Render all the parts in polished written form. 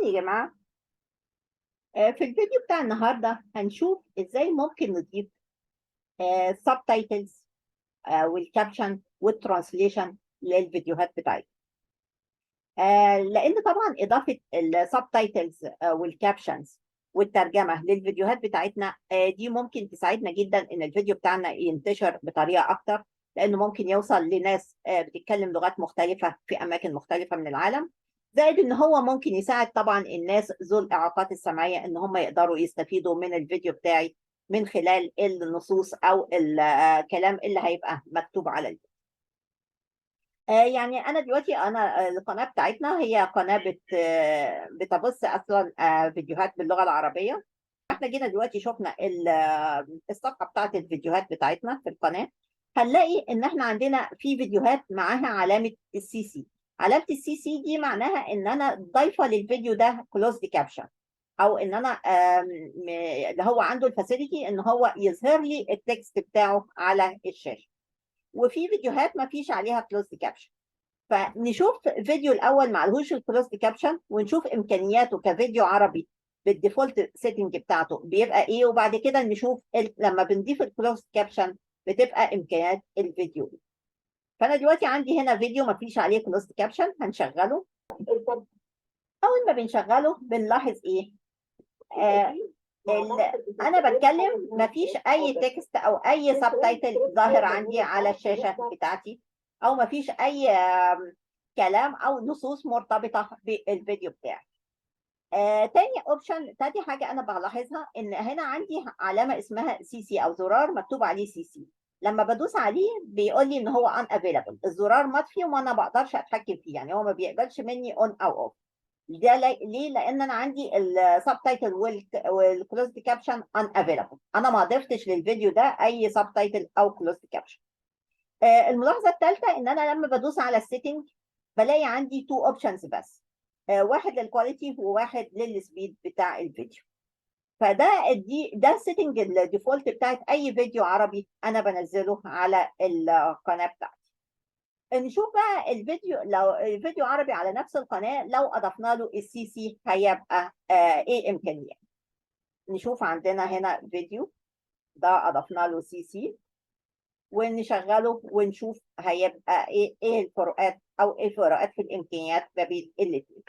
يا جماعة، في الفيديو بتاع النهاردة هنشوف ازاي ممكن نضيف subtitles وال caption وال translation للفيديوهات بتاعتنا، لان طبعا اضافة ال subtitles وال captions والترجمة للفيديوهات بتاعتنا دي ممكن تساعدنا جدا ان الفيديو بتاعنا ينتشر بطريقة اكتر، لانه ممكن يوصل لناس بتتكلم لغات مختلفة في اماكن مختلفة من العالم، زائد ان هو ممكن يساعد طبعا الناس ذو الاعاقات السمعية ان هم يقدروا يستفيدوا من الفيديو بتاعي من خلال النصوص او الكلام اللي هيبقى مكتوب على الفيديو. يعني انا دلوقتي انا القناة بتاعتنا هي قناة بتبث اصلا فيديوهات باللغة العربية. احنا جينا دلوقتي شفنا الصفحة بتاعت الفيديوهات بتاعتنا في القناة، هنلاقي ان احنا عندنا في فيديوهات معاها علامة ال CC. علامة ال CC دي معناها ان انا ضايفه للفيديو ده closed caption، او ان انا اللي هو عنده ال facility ان هو يظهر لي ال text بتاعه على الشاشة. وفي فيديوهات ما فيش عليها closed caption. فنشوف فيديو الاول معلهوش ال closed caption ونشوف امكانياته كفيديو عربي بال default setting بتاعته بيبقى ايه، وبعد كده نشوف لما بنضيف ال closed caption بتبقى امكانيات الفيديو ايه. فانا دلوقتي عندي هنا فيديو ما فيش عليه closed caption، هنشغله. اول ما بنشغله بنلاحظ ايه؟ انا بتكلم ما فيش اي text او اي subtitle ظاهر عندي على الشاشة بتاعتي، او ما فيش اي كلام او نصوص مرتبطة بالفيديو بتاعي. تاني option، تاني حاجة انا بلاحظها ان هنا عندي علامة اسمها CC او زرار مكتوب عليه CC. لما بدوس عليه بيقول لي ان هو unavailable، الزرار مطفي وانا ما بقدرش اتحكم فيه، يعني هو ما بيقبلش مني on او off. ده ليه؟ لان انا عندي ال subtitle وال closed caption unavailable، انا ما ضفتش للفيديو ده اي subtitle او closed caption. الملاحظة الثالثة ان انا لما بدوس على ال setting بلاقي عندي two options بس، واحد لل quality وواحد لل speed بتاع الفيديو. فده دي ده ال setting ال default بتاعت اي فيديو عربي انا بنزله على القناة بتاعتي. نشوف بقى الفيديو، لو الفيديو عربي على نفس القناة لو اضفنا له ال CC هيبقى ايه امكانيات. نشوف عندنا هنا فيديو ده اضفنا له CC ونشغله ونشوف هيبقى ايه الفروقات او ايه الفروقات في الامكانيات ما بين الاثنين.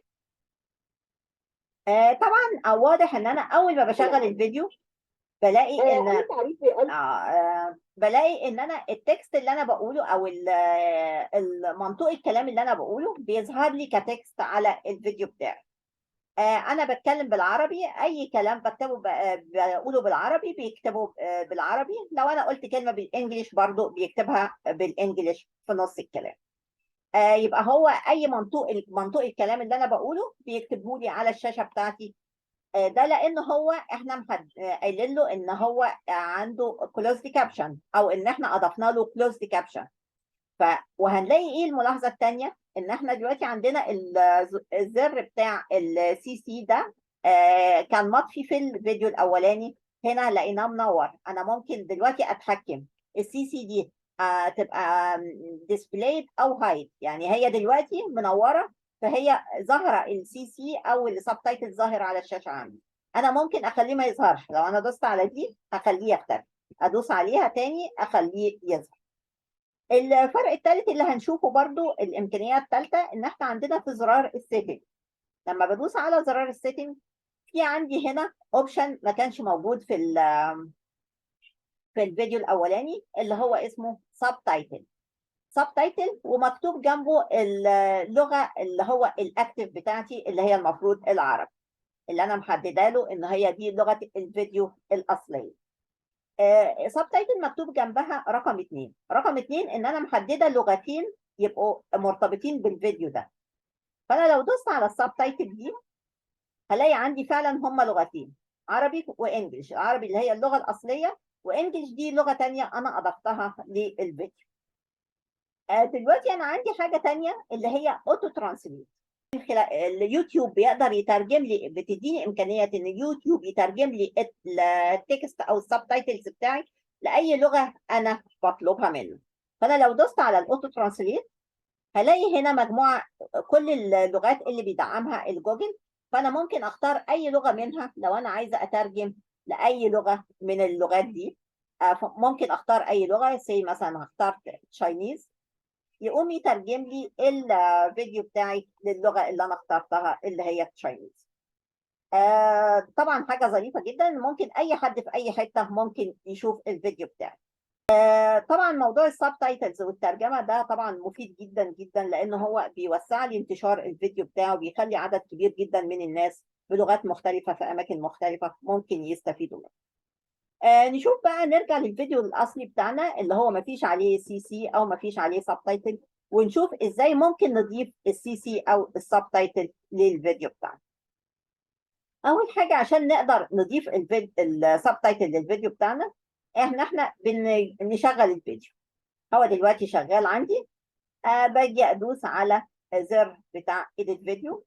طبعا واضح ان انا اول ما بشغل الفيديو بلاقي ان أي تعريف بلاقي ان انا ال text اللي انا بقوله او المنطوق الكلام اللي انا بقوله بيظهر لي ك text على الفيديو بتاعي. انا بتكلم بالعربي، اي كلام بكتبه بقوله بالعربي بيكتبه بالعربي. لو انا قلت كلمة بال English برضو بيكتبها بال English في نص الكلام. يبقى هو اي منطوق الكلام اللي انا بقوله بيكتبه لي على الشاشة بتاعتي. ده لان هو احنا قايلين له ان هو عنده closed caption او ان احنا اضفنا له closed caption. وهنلاقي ايه الملاحظة الثانية؟ ان احنا دلوقتي عندنا الزر بتاع ال CC ده كان مطفي في الفيديو الاولاني، هنا لقيناه منور. انا ممكن دلوقتي اتحكم ال CC دي تبقى displayed او hide، يعني هي دلوقتي منورة فهي ظاهره ال CC او ال subtitle ظاهر على الشاشة عندي. انا ممكن اخليه ما يظهرش، لو انا دوست على دي اخليه يختفي، ادوس عليها تاني اخليه يظهر. الفرق الثالث اللي هنشوفه برضو، الامكانية الثالثه، ان احنا عندنا في زرار ال setting، لما بدوس على زرار ال setting في عندي هنا option ما كانش موجود في الفيديو الاولاني اللي هو اسمه subtitle. subtitle ومكتوب جنبه اللغة اللي هو ال active بتاعتي اللي هي المفروض العربي، اللي انا محددة له ان هي دي لغة الفيديو الاصلية. subtitle مكتوب جنبها رقم 2. رقم 2 ان انا محددة لغتين يبقوا مرتبطين بالفيديو ده. فانا لو دوست على ال subtitle دي هلاقي عندي فعلا هما لغتين، عربي و English. العربي اللي هي اللغة الاصلية، و English دي لغة تانية انا اضفتها للفيديو. دلوقتي انا عندي حاجة تانية اللي هي auto translate. اليوتيوب بيقدر يترجم لي، بتديني امكانية ان اليوتيوب يترجم لي ال text او ال subtitles بتاعي لاي لغة انا بطلبها منه. فانا لو دوست على ال auto translate هلاقي هنا مجموعة كل اللغات اللي بيدعمها الجوجل. فانا ممكن اختار اي لغة منها لو انا عايزه اترجم لاي لغة من اللغات دي. ممكن اختار اي لغه، say مثلا هختار Chinese، يقوم يترجم لي الفيديو بتاعي للغة اللي انا اخترتها اللي هي Chinese. طبعا حاجة ظريفة جدا، ممكن اي حد في اي حتة ممكن يشوف الفيديو بتاعي. طبعا موضوع ال subtitles والترجمة ده طبعا مفيد جدا جدا، لان هو بيوسع لي انتشار الفيديو بتاعه، بيخلي عدد كبير جدا من الناس بلغات مختلفة في اماكن مختلفة ممكن يستفيدوا منه. نشوف بقى، نرجع للفيديو الاصلي بتاعنا اللي هو ما فيش عليه CC او ما فيش عليه subtitle، ونشوف ازاي ممكن نضيف ال CC او ال subtitle للفيديو بتاعنا. اول حاجة عشان نقدر نضيف ال subtitle للفيديو بتاعنا، احنا بنشغل الفيديو. هو دلوقتي شغال عندي. باجي ادوس على زر بتاع edit video.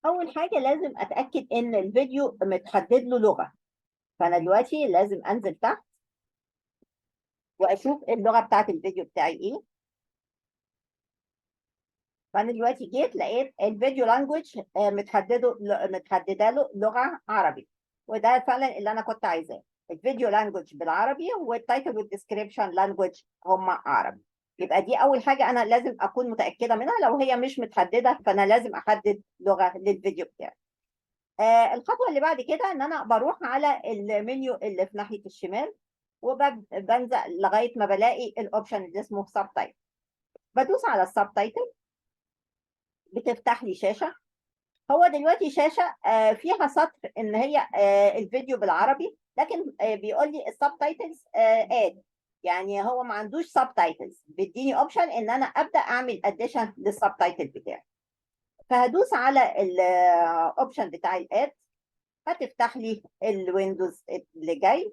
اول حاجة لازم اتاكد ان الفيديو متحدد له لغة، فانا دلوقتي لازم انزل تحت واشوف اللغة بتاعت الفيديو بتاعي ايه. فانا دلوقتي جيت لقيت ال video language متحدده له لغة عربي، وده فعلا اللي انا كنت عايزاه. ال video language بالعربي وال title وال description language هم عربي. يبقى دي اول حاجة انا لازم اكون متاكدة منها. لو هي مش متحدده فانا لازم احدد لغة للفيديو بتاعي. الخطوة اللي بعد كده ان انا بروح على المنيو اللي في ناحية الشمال وبنزل لغاية ما بلاقي ال option اللي اسمه subtitle. بدوس على ال subtitle، بتفتح لي شاشة. هو دلوقتي شاشة فيها سطر ان هي الفيديو بالعربي، لكن بيقول لي ال subtitles add، يعني هو ما عندوش subtitles، بيديني option ان انا ابدا اعمل addition لل subtitle بتاعي. فهدوس على ال option بتاع ال add، هتفتح لي ال windows اللي جاي.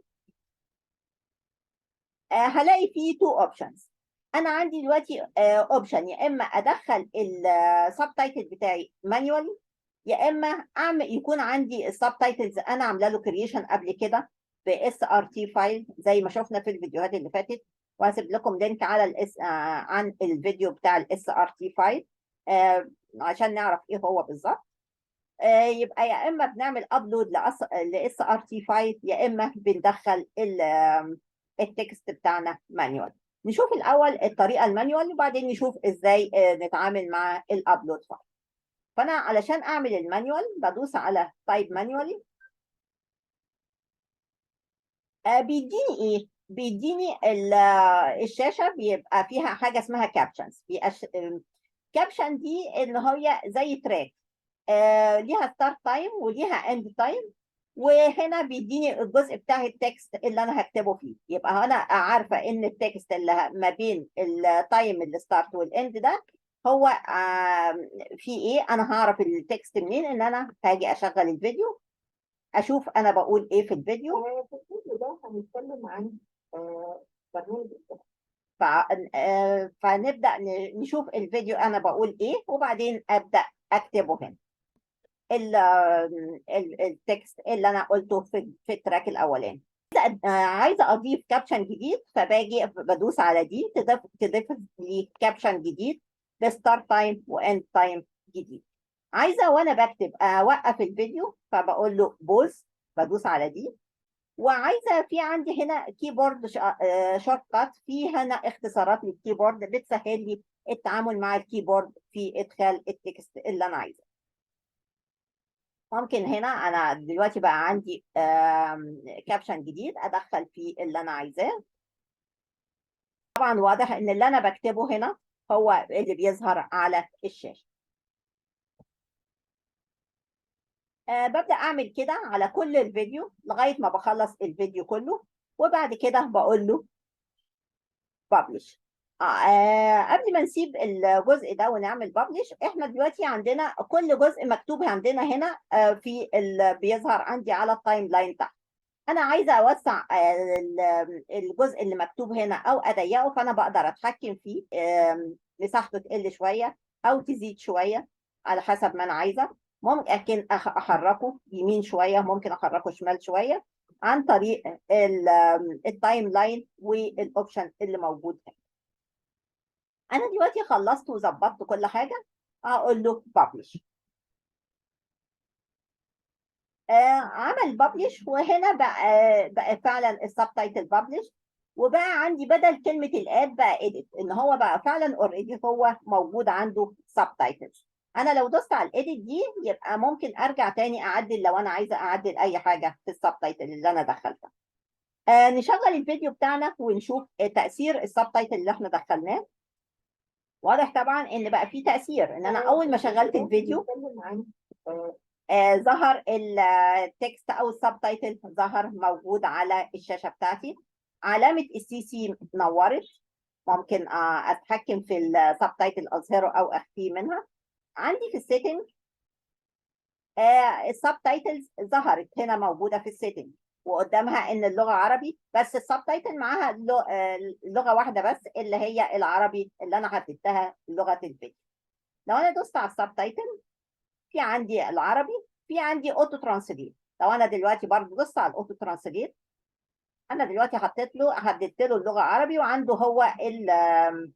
هلاقي فيه two options. انا عندي دلوقتي option، يا اما ادخل ال subtitle بتاعي manually، يا اما اعمل يكون عندي ال subtitles انا عامله له creation قبل كده ب SRT file زي ما شفنا في الفيديوهات اللي فاتت، وهسيب لكم link على ال S عن الفيديو بتاع ال SRT file عشان نعرف ايه هو بالظبط. يبقى يا اما بنعمل upload ل SRT file، يا اما بندخل ال text بتاعنا manual. نشوف الاول الطريقة ال manual وبعدين نشوف ازاي نتعامل مع ال upload file. فانا علشان اعمل ال manual بدوس على type manually. بيديني ايه؟ بيديني الشاشة بيبقى فيها حاجة اسمها captions. caption دي ان هي زي track، ليها start time وليها end time، وهنا بيديني الجزء بتاع ال text اللي انا هكتبه فيه. يبقى انا عارفه ان ال text اللي ما بين ال time ال start وال end ده هو في ايه. انا هعرف ال text منين؟ ان انا هاجي اشغل الفيديو اشوف انا بقول ايه في الفيديو. في الفيديو ده هنتكلم عن برنامج فنبدا نشوف الفيديو انا بقول ايه، وبعدين ابدا اكتبه هنا ال text اللي انا قلته في ال track الاولاني. عايزه اضيف caption جديد، فباجي بدوس على دي تضيف لي caption جديد ب start time و end time جديد. عايزه وانا بكتب اوقف الفيديو، فبقول له pause، بدوس على دي. وعايزه في عندي هنا keyboard shortcut، في هنا اختصارات لل keyboard بتسهل لي التعامل مع ال keyboard في ادخال ال text اللي انا عايزاه. ممكن هنا انا دلوقتي بقى عندي caption جديد ادخل فيه اللي انا عايزاه. طبعا واضح ان اللي انا بكتبه هنا هو اللي بيظهر على الشاشة. ببدأ أعمل كده على كل الفيديو لغاية ما بخلص الفيديو كله، وبعد كده بقول له publish. قبل ما نسيب الجزء ده ونعمل publish، احنا دلوقتي عندنا كل جزء مكتوب عندنا هنا، في بيظهر عندي على ال timeline تحت. انا عايزه اوسع الجزء اللي مكتوب هنا او اضيقه، فانا بقدر اتحكم فيه، مساحته تقل شوية او تزيد شوية على حسب ما انا عايزه. ممكن احركه يمين شوية، ممكن احركه شمال شوية عن طريق ال timeline وال option اللي موجود هنا. انا دلوقتي خلصت وظبطت كل حاجة، اقول له publish. عمل publish، وهنا بقى فعلا ال subtitle publish، وبقى عندي بدل كلمة ال add بقى edit، ان هو بقى فعلا already هو موجود عنده subtitles. انا لو دوست على ال edit دي يبقى ممكن ارجع تاني اعدل لو انا عايزه اعدل اي حاجة في ال subtitle اللي انا دخلتها. نشغل الفيديو بتاعنا ونشوف تاثير ال subtitle اللي احنا دخلناه. واضح طبعا ان بقى في تاثير، ان انا اول ما شغلت الفيديو ظهر ال text او ال subtitle ظهر موجود على الشاشة بتاعتي. علامة ال CC نورت، ممكن اتحكم في ال subtitle اظهره او اخفيه منها. عندي في ال setting ال subtitles ظهرت هنا موجودة في ال setting، وقدامها ان اللغة عربي، بس ال subtitle معاها لغة واحدة بس اللي هي العربي اللي انا حددتها لغة الفيديو. لو انا دوست على ال subtitle في عندي العربي، في عندي auto translate. لو انا دلوقتي برضه دوست على ال auto translate، انا دلوقتي حددت له اللغة عربي، وعنده هو ال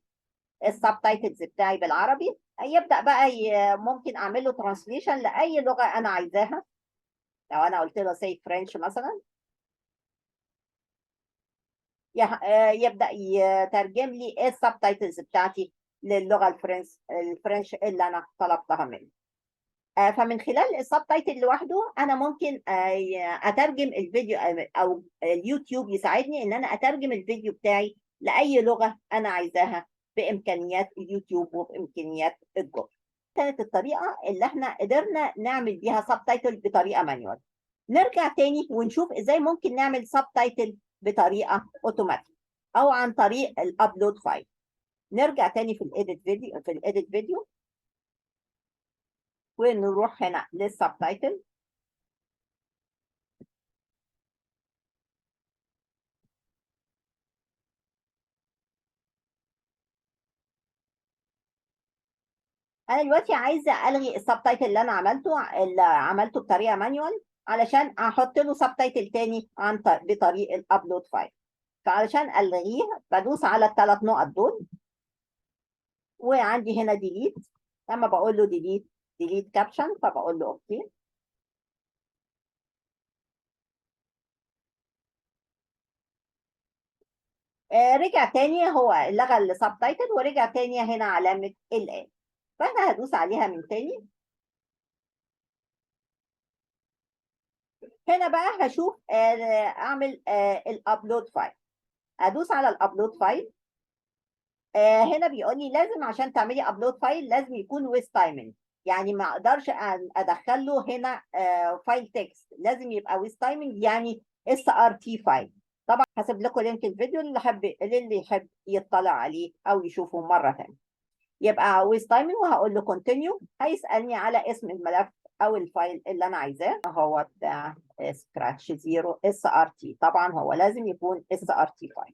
subtitles بتاعي بالعربي. يبدا بقى ممكن اعمل له translation لاي لغة انا عايزاها. لو انا قلت له say French مثلا، يبدا يترجم لي ايه ال subtitles بتاعتي للغة ال French اللي انا طلبتها منه. فمن خلال ال subtitle لوحده انا ممكن اترجم الفيديو، او اليوتيوب يساعدني ان انا اترجم الفيديو بتاعي لاي لغة انا عايزاها بامكانيات اليوتيوب وبامكانيات الجوجل. كانت الطريقة اللي احنا قدرنا نعمل بيها subtitle بطريقة manual. نرجع تاني ونشوف ازاي ممكن نعمل subtitle بطريقة اوتوماتيك او عن طريق ال upload file. نرجع تاني في ال edit video، ونروح هنا لل subtitle. انا دلوقتي عايزه الغي ال subtitle اللي عملته بطريقة manual، علشان احط له subtitle تاني بطريق ال upload file. فعلشان الغيه بدوس على الثلاث نقط دول، وعندي هنا delete. لما بقول له delete caption، فبقول له okay. رجع تاني، هو لغى ال subtitle ورجع تاني هنا علامة ال add، فانا هدوس عليها من تاني. هنا بقى هشوف، اعمل ال upload file. ادوس على ال upload file. هنا بيقول لي لازم عشان تعملي upload file لازم يكون with timing، يعني ما اقدرش ادخل له هنا file text، لازم يبقى with timing، يعني SRT file. طبعا هسيب لكم link الفيديو اللي يحب يطلع عليه او يشوفه مرة ثانية. يبقى with timing، وهقول له continue. هيسالني على اسم الملف او ال file اللي انا عايزاه، هو بتاع scratch 0 SRT. طبعا هو لازم يكون SRT file.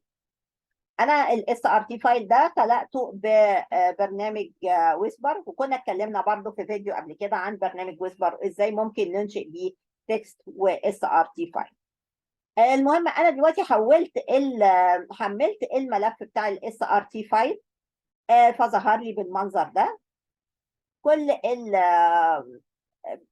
انا ال SRT file ده خلقته ببرنامج Whisper، وكنا اتكلمنا برضو في فيديو قبل كده عن برنامج Whisper ازاي ممكن ننشئ بيه text و SRT file. المهم انا دلوقتي حملت الملف بتاع ال SRT file، فظهر لي بالمنظر ده كل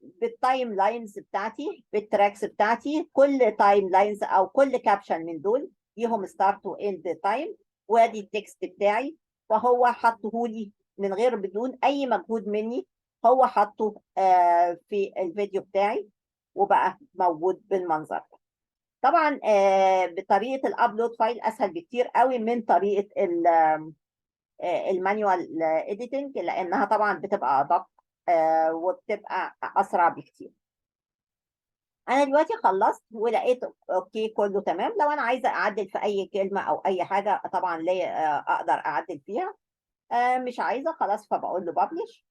بال timelines بتاعتي، بال tracks بتاعتي، كل timelines او كل caption من دول ليهم start و end time، وادي ال text بتاعي، فهو حطه لي من غير بدون اي مجهود مني، هو حطه في الفيديو بتاعي وبقى موجود بالمنظر ده. طبعا بطريقة ال upload file اسهل بكتير قوي من طريقه ال manual editing، لانها طبعا بتبقى ادق، وبتبقى اسرع بكتير. انا دلوقتي خلصت ولقيت okay كله تمام. لو انا عايزه اعدل في اي كلمة او اي حاجة طبعا ليه، اقدر اعدل فيها، مش عايزه خلاص فبقول له publish.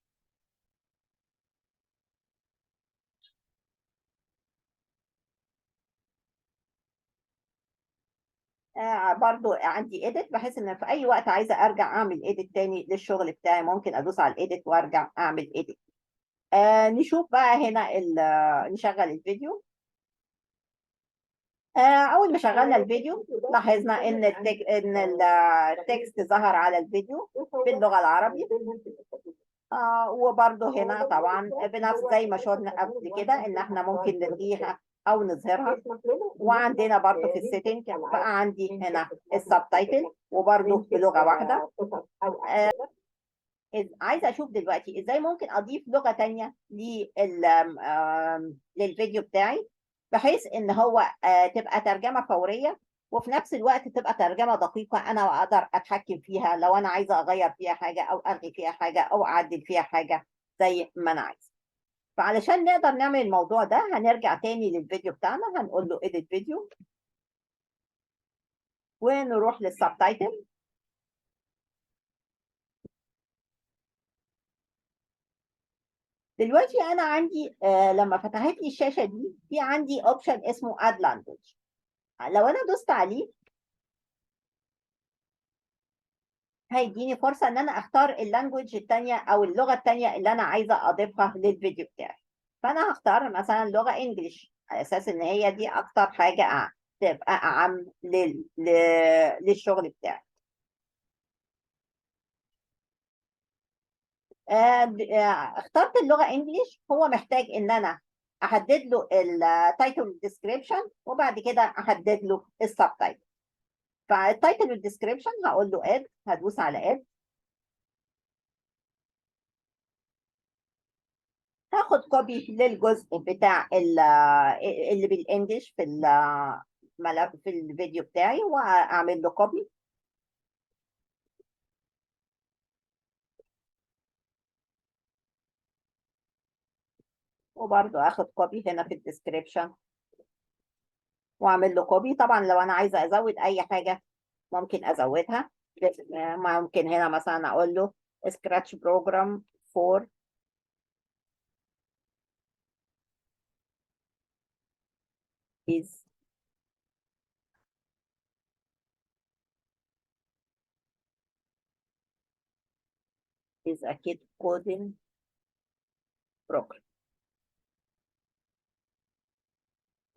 برضو عندي edit، بحيث ان في اي وقت عايزه ارجع اعمل edit تاني للشغل بتاعي ممكن ادوس على ال edit وارجع اعمل edit. نشوف بقى هنا نشغل الفيديو. اول ما شغلنا الفيديو الفيديو ده لاحظنا ان بيتكلم عن ال تغيير text ظهر على الفيديو ايه هو باللغة العربي. ال payment الأساسي. وبرضه هنا برنامج طبعا Scratch بنفس هو زي ما أساساً شفنا برنامج قبل موجه كده ان احنا للأطفال ممكن والأطفال. نلغيها او نظهرها. بيسمح لنا إن إحنا وعندنا برضه في ننشئ ال setting ألعاب، بقى عندي ننشئ هنا قصص ال subtitle وبرضه ننشئ بلغة واحدة. قصص أو أمثلة. عايزة أشوف دلوقتي إزاي ممكن أضيف لغة تانية للفيديو بتاعي، بحيث إن هو تبقى ترجمة فورية وفي نفس الوقت تبقى ترجمة دقيقة أنا أقدر أتحكم فيها لو أنا عايزة أغير فيها حاجة أو ألغي فيها حاجة أو أعدل فيها حاجة زي ما أنا عايزة. فعلشان نقدر نعمل الموضوع ده هنرجع تاني للفيديو بتاعنا، هنقول له edit video ونروح لل subtitle. دلوقتي أنا عندي لما فتحت لي الشاشة دي في عندي option اسمه add language. لو أنا دوست عليه هيديني فرصة إن أنا أختار ال language التانية أو اللغة التانية اللي أنا عايزة أضيفها للفيديو بتاعي. فأنا هختار مثلاً لغة English على أساس إن هي دي أكتر حاجة تبقى أعم للشغل بتاعي. اخترت اللغة English. هو محتاج إن أنا أحدد له ال title description وبعد كده أحدد له ال subtitle. فال title وال description هقول له add، هدوس على add. هاخد copy للجزء بتاع اللي بال English في الملف في الفيديو بتاعي واعمل له copy. وبرده اخد copy هنا في ال description واعمل له copy. طبعا لو انا عايزه ازود اي حاجه ممكن ازودها، ممكن هنا مثلا اقول له Scratch program for is is a kid coding program.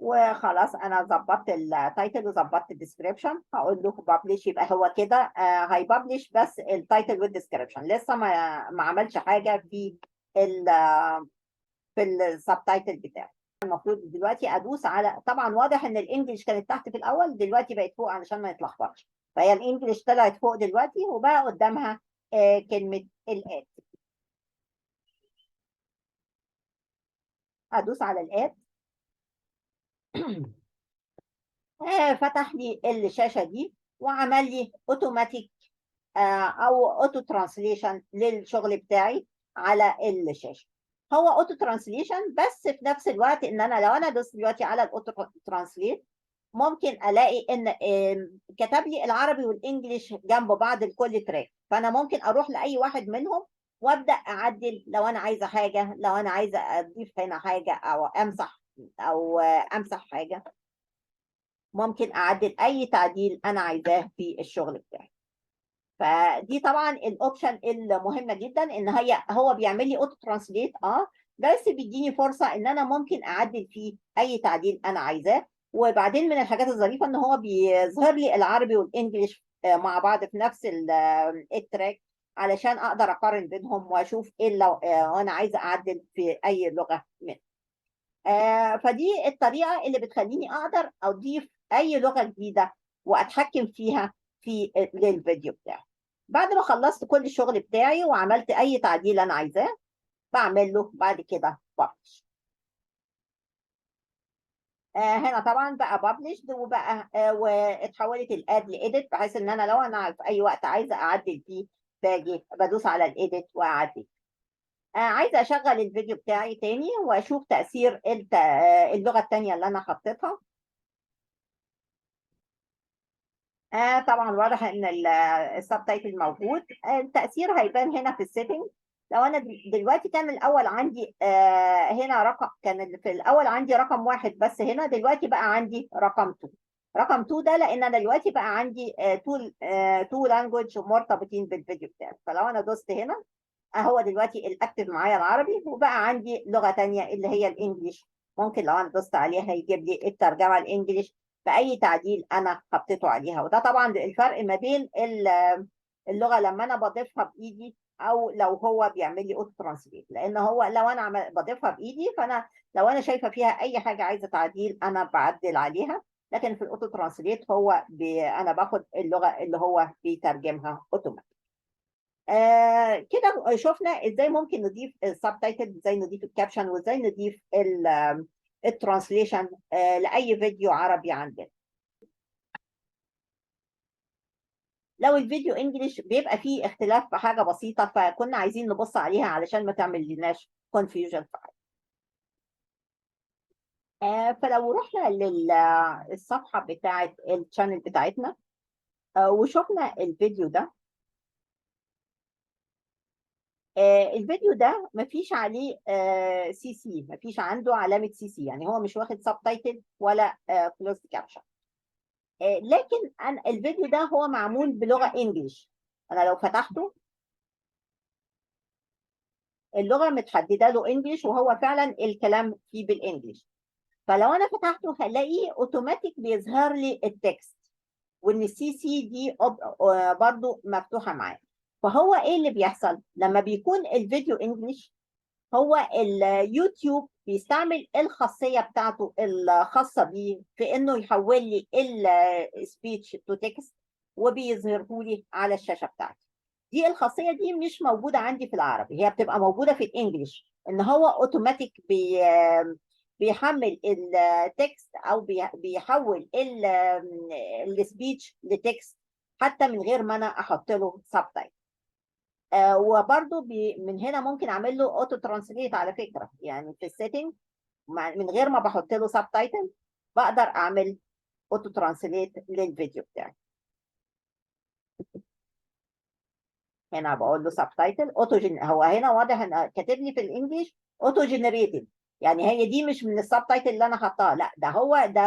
وخلاص انا ظبطت ال title وظبطت ال description، هقول له publish. يبقى هو كده، هي publish بس ال title وال description، لسه ما عملش حاجه في ال subtitle بتاعه. المفروض دلوقتي ادوس على، طبعا واضح ان ال English كانت تحت في الاول، دلوقتي بقت فوق علشان ما نتلخبطش، فهي ال English طلعت فوق دلوقتي وبقى قدامها، كلمه ال add. ادوس على ال add. فتح لي الشاشه دي وعمل لي اوتوماتيك، او auto translation للشغل بتاعي على الشاشه. هو auto translation بس في نفس الوقت ان انا لو انا دوست دلوقتي على ال auto translate ممكن الاقي ان، كتب لي العربي وال English جنب بعض لكل track، فانا ممكن اروح لاي واحد منهم وابدا اعدل لو انا عايزه حاجه، لو انا عايزه اضيف هنا حاجه او امسح او امسح حاجه، ممكن اعدل اي تعديل انا عايزاه في الشغل بتاعي. فدي طبعا ال option المهمه جدا، ان هو بيعمل لي auto translate، بس بيديني فرصه ان انا ممكن اعدل فيه اي تعديل انا عايزاه. وبعدين من الحاجات الظريفه ان هو بيظهر لي العربي وال English، مع بعض في نفس ال track علشان اقدر اقارن بينهم واشوف ايه اللي، انا عايزه اعدل في اي لغه منهم. فدي الطريقه اللي بتخليني اقدر اضيف اي لغه جديده واتحكم فيها للفيديو بتاعي. بعد ما خلصت كل الشغل بتاعي وعملت اي تعديل انا عايزاه، بعمل له بعد كده publish. هنا طبعا بقى published واتحولت ال add ل edit، بحيث ان انا لو انا في اي وقت عايزه اعدل فيه باجي بدوس على ال edit واعدل. عايزه اشغل الفيديو بتاعي تاني واشوف تاثير اللغه التانية اللي انا حطيتها. طبعا واضح ان ال subtitle موجود. التاثير هيبان هنا في ال setting. لو انا دلوقتي كان الاول عندي، هنا رقم، كان في الاول عندي رقم 1 بس، هنا دلوقتي بقى عندي رقم 2. رقم 2 ده لان انا دلوقتي بقى عندي 2 language مرتبطين بالفيديو بتاعي. فلو انا دوست هنا اهو دلوقتي ال active معايا العربي، وبقى عندي لغه تانية اللي هي ال English. ممكن لو انا دوست عليها هيجيب لي الترجمه ال English، باي تعديل انا حطيته عليها. وده طبعا الفرق ما بين اللغة لما انا بضيفها بايدي او لو هو بيعمل لي auto translate، لان هو لو انا بضيفها بايدي فانا لو انا شايفه فيها اي حاجة عايزه تعديل انا بعدل عليها، لكن في ال auto translate هو انا باخد اللغة اللي هو بيترجمها اوتوماتيك. كده شفنا ازاي ممكن نضيف ال subtitle، ازاي نضيف ال caption، وازاي نضيف ال translation لاي فيديو عربي عندنا. لو الفيديو English بيبقى فيه اختلاف في حاجة بسيطة، فكنا عايزين نبص عليها علشان ما تعمل لناش confusion في حاجة. فلو رحنا للصفحه بتاعه ال channel بتاعتنا وشفنا الفيديو ده، الفيديو ده مفيش عليه CC، مفيش عنده علامة CC، يعني هو مش واخد subtitle ولا closed caption. لكن أنا الفيديو ده هو معمول بلغه English. انا لو فتحته اللغة متحدده له English، وهو فعلا الكلام فيه بال English. فلو انا فتحته هلاقيه اوتوماتيك بيظهر لي ال text، وان ال CC دي برضو مفتوحة معاه. فهو ايه اللي بيحصل لما بيكون الفيديو English؟ هو اليوتيوب بيستعمل الخاصية بتاعته الخاصة بيه في انه يحول لي ال speech to text وبيظهره لي على الشاشة بتاعتي. دي الخاصية دي مش موجودة عندي في العربي، هي بتبقى موجودة في ال English، ان هو اوتوماتيك بيحمل ال text او بيحول ال speech ل text حتى من غير ما انا احط له subtitle. وبرده من هنا ممكن اعمل له auto translate على فكرة، يعني في ال setting من غير ما بحط له subtitle بقدر اعمل auto translate للفيديو بتاعي. هنا بقول له subtitle auto gen، هو هنا واضح ان كاتب لي في ال English auto generated، يعني هي دي مش من ال subtitle اللي انا حطاها، لا ده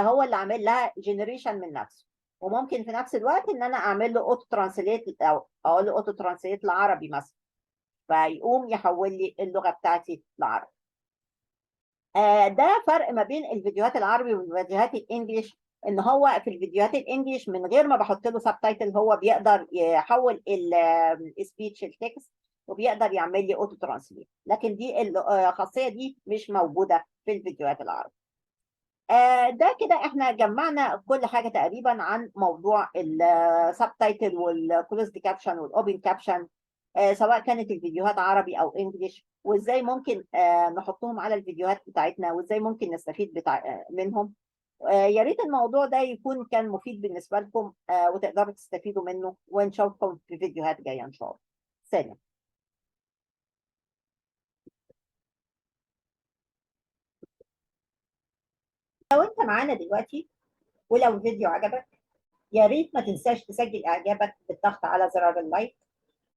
هو اللي عامل لها generation من نفسه. وممكن في نفس الوقت ان انا اعمل له auto translate او اقول له auto translate لعربي مثلا، فيقوم يحول لي اللغة بتاعتي لعربي. ده فرق ما بين الفيديوهات العربي والفيديوهات ال English، ان هو في الفيديوهات ال English من غير ما بحط له subtitle هو بيقدر يحول ال speech ل text وبيقدر يعمل لي auto translate، لكن دي الخاصية دي مش موجودة في الفيديوهات العربي. ده كده احنا جمعنا كل حاجة تقريبا عن موضوع ال subtitle وال closed caption وال open caption، سواء كانت الفيديوهات عربي او English، وازاي ممكن نحطهم على الفيديوهات بتاعتنا، وازاي ممكن نستفيد منهم. يا ريت الموضوع ده يكون كان مفيد بالنسبة لكم وتقدروا تستفيدوا منه، ونشوفكم في فيديوهات جاية ان شاء الله. سلام. لو انت معانا دلوقتي ولو الفيديو عجبك يا ريت ما تنساش تسجل اعجابك بالضغط على زرار ال like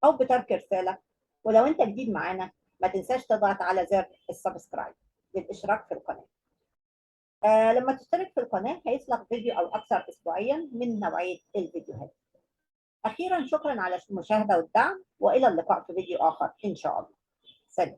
او بترك رسالة، ولو انت جديد معانا ما تنساش تضغط على زر ال subscribe للاشتراك في القناة. لما تشترك في القناة هيطلق فيديو او اكثر اسبوعيا من نوعية الفيديوهات. اخيرا شكرا على المشاهدة والدعم، والى اللقاء في فيديو اخر ان شاء الله. سلام.